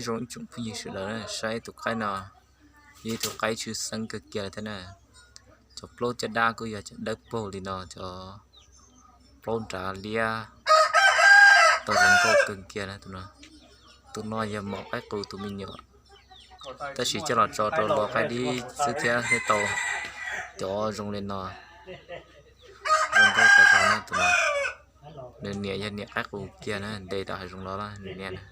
Zoo ib tsoom phooj ywg sawv daws na, saib tus qaib no, yog ib tug qaib tshwj xeeb kawg kiag lawm thiab na. Cov plaub caj dab kuj yog cov dawb paug li no, cov plaub nrad liab, tau zoo nkauj kawg kiag na tus no. Tus no yog mom qaib qus tus me nyuam, tab sis coj los tso rau luag qaib dib xwb thiab thiaj tau cov zoo li no. Zoo nkauj tas zog na tus no. Nws niam yog niam qaib qus kiag na, nte rau hav zoov los nws niam na.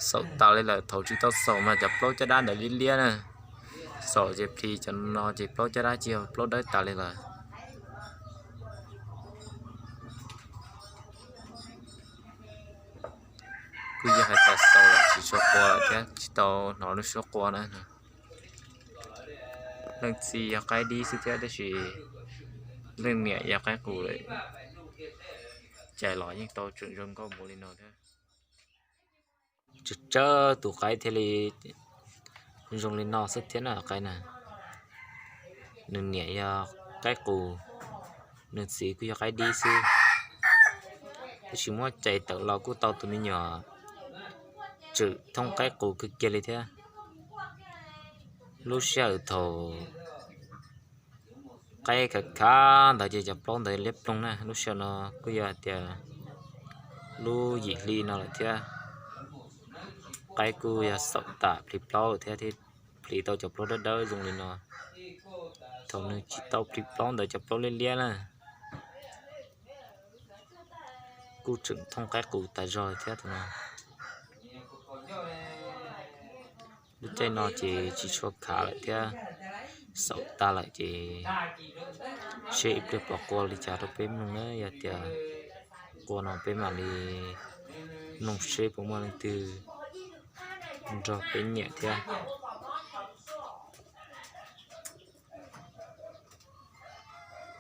Xaum tas li lawm, thaum tsis tau xaum mas cov plaub caj dab ntawd liab liab na. Xaum ces plhis cov no ces plaub caj dab ces yog plaub dawb tas li lawm. Kuj yog hais tias xaum lawm tsis tshua qua lawm thiab tsis tau hnov lub suab qua na. Leej txiv yog qaib dib xwb thiab tab sis leej niam yog qaib qus lawm. Cais los yeej tau tseem zoo nkauj mus li no thiab. Tsawg tsawg tus qaib thiaj li zoo li no xwb thiab na qaib na. Nws niam yog qaib qus, nws txiv kuj yog qaib dib xwb. Tab sis muab cais tawm los kuj tau tus me nyuam tswm thooj qaib qus kawg kiag li thiab. Lub sij hawm thaum qaib khav khav ntawd ces cov plaub ntawd liab ploog na, lub sij hawm no kuj yog hais tias lub yim hli no lawm thiab. Qaib kuj yog xaum tas plhis plaub lawm thiab, thiaj plhis tau cov plaub dawb dawb zoo li no. Thaum nws tsis tau plhis plaub ntawd cov plaub liab liab na, kuj tseem thooj qaib qus tas zog li thiab tus no. Lub caij no ces tsis tshua khav lawm thiab, xaum tas lawm ces seb ib pliag puas qua li cas rau peb mloog na. Yog tias qua no peb mam li mloog seb puas muaj leej twg nrog peb nyiam thiab.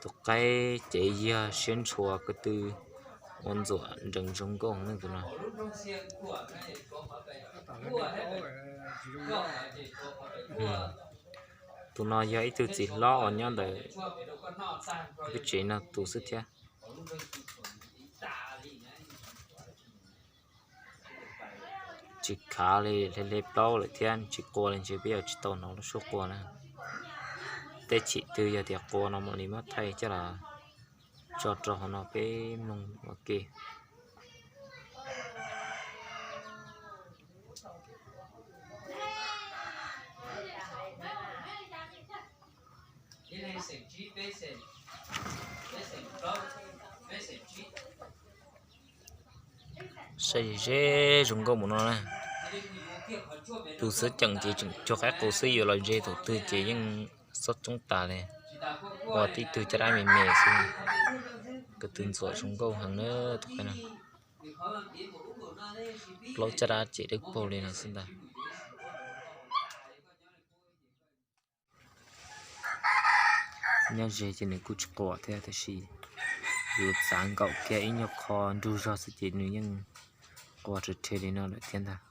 Tus qaib cev yag siab ntshua ko tw ua ntxuam nrees zoo nkauj heev tus no. Tus no yog ib tug txiv hlob uas nyob ntawm lub tsev no tus xwb thiab. Tsis khav li, hle hle plaub lawm thiab tsis qua li, ntshe peb yuav tsis tau hnov lub suab qua na. Tej chim twg yog tias qua no mam li muab thaij coj los tso rau hauv no peb mloog ua ke. Saib ze zoo nkauj mus no na. Tus xwb ceem ces tseem cuag qaib qus xwb, yuav los ze thaum twg ces yeej xob coob tas li. Ua tib tug caj dab me me xwb, ko tw ntxuam zoo nkauj heev na tus qaib no. Plaub caj dab ces dawb paug li no xwb ntag. Nyob ze ces nws kuj tsis quas thiab, tab sis yuav txav nkaum kiag ib nyuag qho nrug zog xwb ces nws yeej qua rhe rhe li no lawm thiab ntag.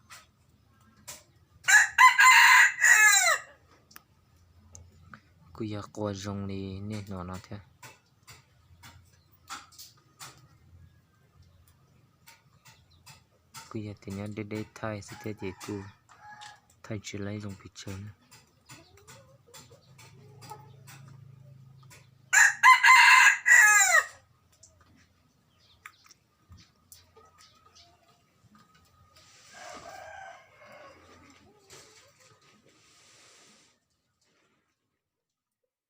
Kuj yog qua zoo li nej hnov no thiab. Kuj yog tias nyob deb deb thaij xwb thiab ces kuj thaij tsis laib zoo pes tsawg na.